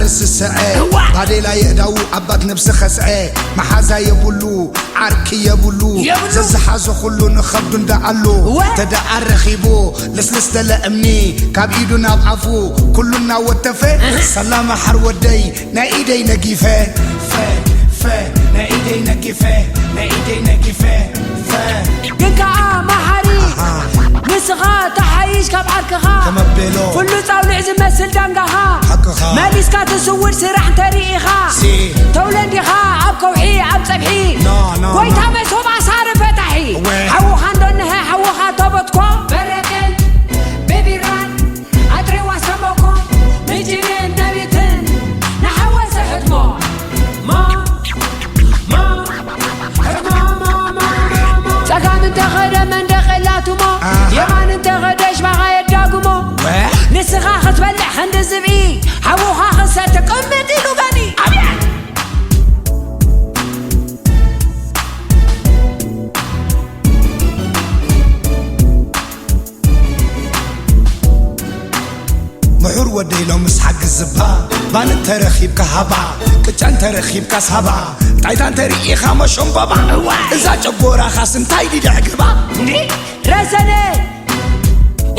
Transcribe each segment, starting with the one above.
ርስስዐ እዋ! ባዴላ የእዳዉ ኣባት ነብሲ ኸስዐ። መሓዛ የብሉ ዓርኪ የብሉ የብሉ! ዘዝሓዞ ኩሉ ንኸብዱ እንዳኣሉ እወ! ተደኣ ረኺቡ ልስልስ ደለ እምኒ ካብ ኢዱ ናብ ኣፉ ኩሉ እናወተፈ እህ! ሰላም ሓር ወደይ ናይ ኢደይ ነጊፈ ፈ ፈ ናይ ኢደይ ነጊፈ ናይ ኢደይ ነጊፈ ፈ ግን ከኣ መሓሪ ኣሃ! ንስኻ ተሓይሽ ካብ ዓርክኻ ከመቤሎ ፍሉጥ ኣውልዕ ዝመስል ዳንጋኻ ሓቅኻ መሊስካ ትስውር ስራሕ እንተርኢኻ ሲ ተውለንዲኻ ኣብ ከውሒ ኣብ ጸብሒ ኖ ኖ ጎይታ ኖ መሶብ ኣሳሪ ፈታሒ እወ። ሓውኻ እንዶ እንሀ ሓውኻ ተበትኮ በረቅን ብቢራን ኣትሬዋ ሰመኮ ምጅንን ነቢትን ንሓወሰ ሕድሞ ማ ማ ሕድሞ ማ ማ ማ ማ ጸጋም እንተኸደ መንደቕ የላትሞ ኣሃ። የማን እንተኸደ ሽባኻ የዳግሞ ወ? ንስኻ ክትበልዕ ክንዲ ዝብኢ ሓውኻ ክሰቲ ቅምጥ ኢሉ በኒ ኣብያ ምሑር ወደይ ሎምስ ሓግዝ ዝባ ባን እንተረኺብካ ሃባ ቅጫ እንተረኺብካ ሳባ ጣይታ እንተርኢኻ መሾምበባ እዋ እዛ ጨጎራኻስ እንታይ ዲደዕግባ እንዴ ረዘነ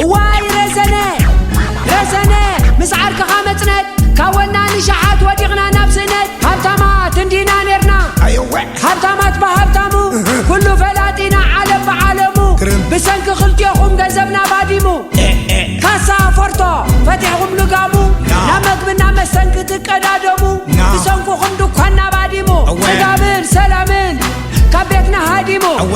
እዋይ ረዘነ ረዘነ ምስ ዓርክኻ መጽነት ካብ ወና ንሸሓት ወዲቕና ናብ ስእነት ሃብታማት እንዲና ኔርና ኣየወ ሃብታማት ብሃብታሙ ኩሉ ፈላጢና ዓለም ብዓለሙ ግርም። ብሰንኪ ክልቲኦኹም ገንዘብና ባዲሙ ካሳ ፎርቶ ፈቲሕኩም ልጋሙ ና። ናብ መግብና መስተን ክትቀዳደሙ ና። ብሰንኩኹም ድኳና ባዲሙ እወ። ጽጋብን ሰላምን ካብ ቤትና ሃዲሙ እወ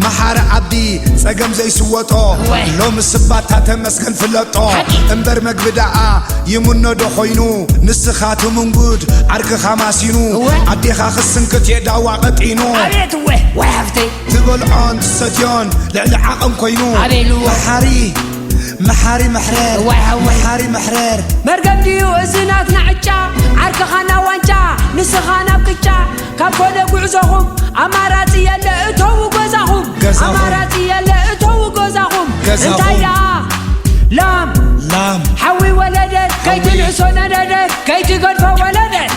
መሓረ ዓብዲ ጸገም ዘይስወጦ እወ። ሎሚ ስባታ ተመስገን ፍለጦ ሓቂ። እምበር መግቢ ደኣ ይምኖ ዶ ኮይኑ ንስኻ ትምንጉድ ዓርክኻ ማሲኑ እወ። ኣዴኻ ክስንክት የዳዋ ቀጢኑ ኣቤት እወ ወይ ሃፍተይ ትበልዖን ትሰትዮን ልዕሊ ዓቐን ኮይኑ ኣቤሉ። መሓሪ መሓሪ መሕረር ዋይ ሓወይ። መሓሪ መሕረር መርገም ድዩ እዚ ናትና ዕጫ ዓርክኻ ናብ ዋንጫ ንስኻ ናብ ቅጫ ካብ ኮነ ጉዕዞኹም ኣማራጺ የለ እተዉ ገዛኹም ገዛኹም። ኣማራጺ የለ እተዉ ገዛኹም ገዛኹም። እንታይ ደኣ ላም ላም ሓዊ ወለደት ሓዊ። ከይትንእሶ ነደደት ከይትገድፎ ወለደት